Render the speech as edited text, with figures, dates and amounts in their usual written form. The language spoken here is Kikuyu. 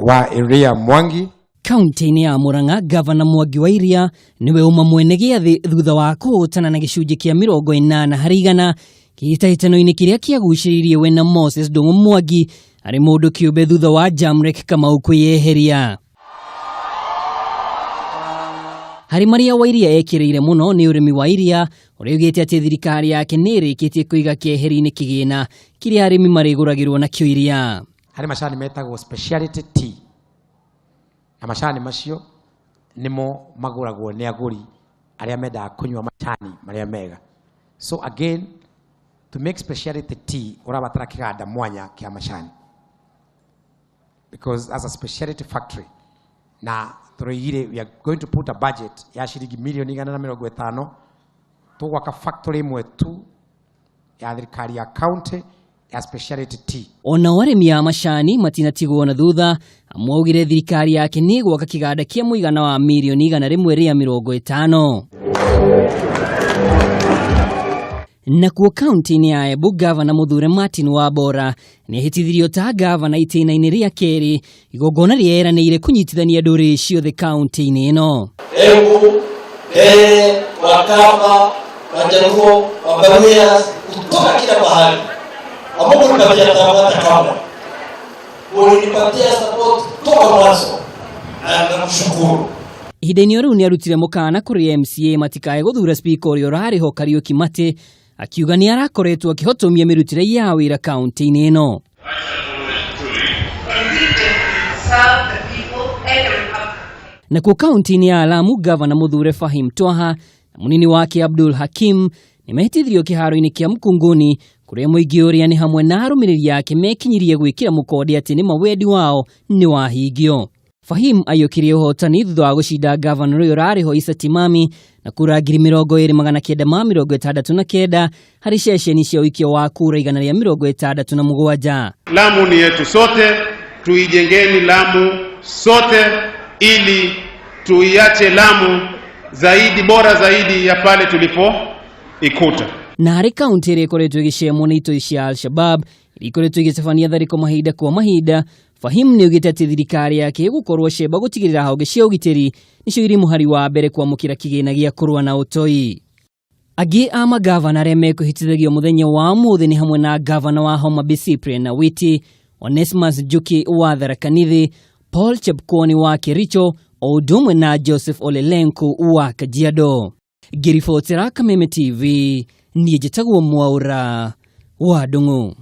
Wa Iria Mwangi. Kaunti-inĩ ya Murang'a, Gavana Mwangi wa Iria nĩwe uma mwene gĩathĩ thutha wa kũhotana na gĩcunjĩ kĩa 80% kĩhĩtahĩtano-inĩ kĩrĩa kĩagucĩrĩirie we na Moses Ndung'u Mwangi arĩ mũndũ kĩũmbe thutha wa Jamrek Kamau kwĩyeheria. Harĩ marĩa Wairia ekĩrĩire mũno nĩ ũrĩmi wa iria ũrĩa oigĩte atĩ thirikari yake nĩ ĩrĩkĩtie kũiga keheri-inĩ kĩgĩna kĩrĩa arĩmi marĩgũragĩrwo nakĩo iria. Harĩ macani metagwo speciality tea, na macani macio nĩmo magũragwo nĩ agũri arĩa mendaga kũnyua macani marĩa mega. So again, to make speciality tea ũrabatara kĩganda mwanya kĩa macani, because as a speciality factory, na tũroigire we are going to put a budget ya ciringi mirioni 150, tũgwaka factory ĩmwe tu ya thirikari ya county ya speciality tea. Onao arĩmi a macani matinatigwo na thutha, amu augire thirikari yake nĩ ĩgwaka kĩganda kĩa mũigana wa mirioni 150. Nakuo kaunti-inĩ ya Embu, gavana mũthure Martin Wambora nĩ ahĩtithirio ta gavana itĩna-inĩ rĩa kerĩ, igongona rĩeranĩire kũnyitithania ndũrĩrĩ ciothe kaunti-inĩ ĩno. Embu, Mbeere, Wakamba, Wajaluo, Wabaluhya kutoka kila mahali. Hamukunipatia hata kamwe. Ulinipatia support toka mwanzo na nakushukuru. Ihinda-inĩ o rĩu nĩ arutire mũkana kũrĩ MCA matikae gũthura spika ũrĩa ũrarĩ ho Kariuki Matĩ, akiuga nĩ arakoretwo akĩhotomia mĩrutĩre ya wĩra kaunti-inĩ ĩno. Nakuo kaunti-inĩ ya Lamu, gavana mũthure Fahim Twaha na mũnini wake Abdul Hakim nĩ mehĩtithirio kĩharo-inĩ kĩa Mkunguni, kũrĩa mũingĩ ũrĩa nĩ hamwe na arũmĩrĩri ake mekinyirie gwĩkĩra mũkonde atĩ nĩma wendi wao nĩ wahingio. Fahim aiyũkirie ũhotani thutha wa gũcinda gavana ũrĩa ũrarĩ ho Issa Timami na kura 20,969 harĩ ceceni cia ũikia wa kura 167. Lamu ni yetu sote, tuijengeni Lamu sote ili tuiache Lamu zaidi bora zaidi ya pale tulipoikuta. Na harĩ kaunti ĩrĩa ĩkoretwo ĩgĩcemwo nĩ itoi cia Al-Shabab iria ikoretwo igĩtabania tharĩko mahinda kwa mahinda, Fahim nĩ oigĩte atĩ thirikari yake ĩgũkorwo cemba gũtigĩrĩra honge cia ũgitĩri nĩcio irĩ mũhari wa mbere kwamũkĩra kĩgĩna gĩa kũrũa na ũtoi. Angĩ a magavana arĩa mekwĩhĩtithagio mũthenya wa ũmũthĩ nĩ hamwe na gavana wa Homa Bay Cyprian Awiti, Onesmus Njuki wa Tharaka Nithi, Paul Chepkwony wa Kericho o ũndũ ũmwe na Joseph Ole Lenku wa Kajiado. Ngĩribotera Kameme TV, niĩ njĩtagwo Mwaũra wa Ndung'u.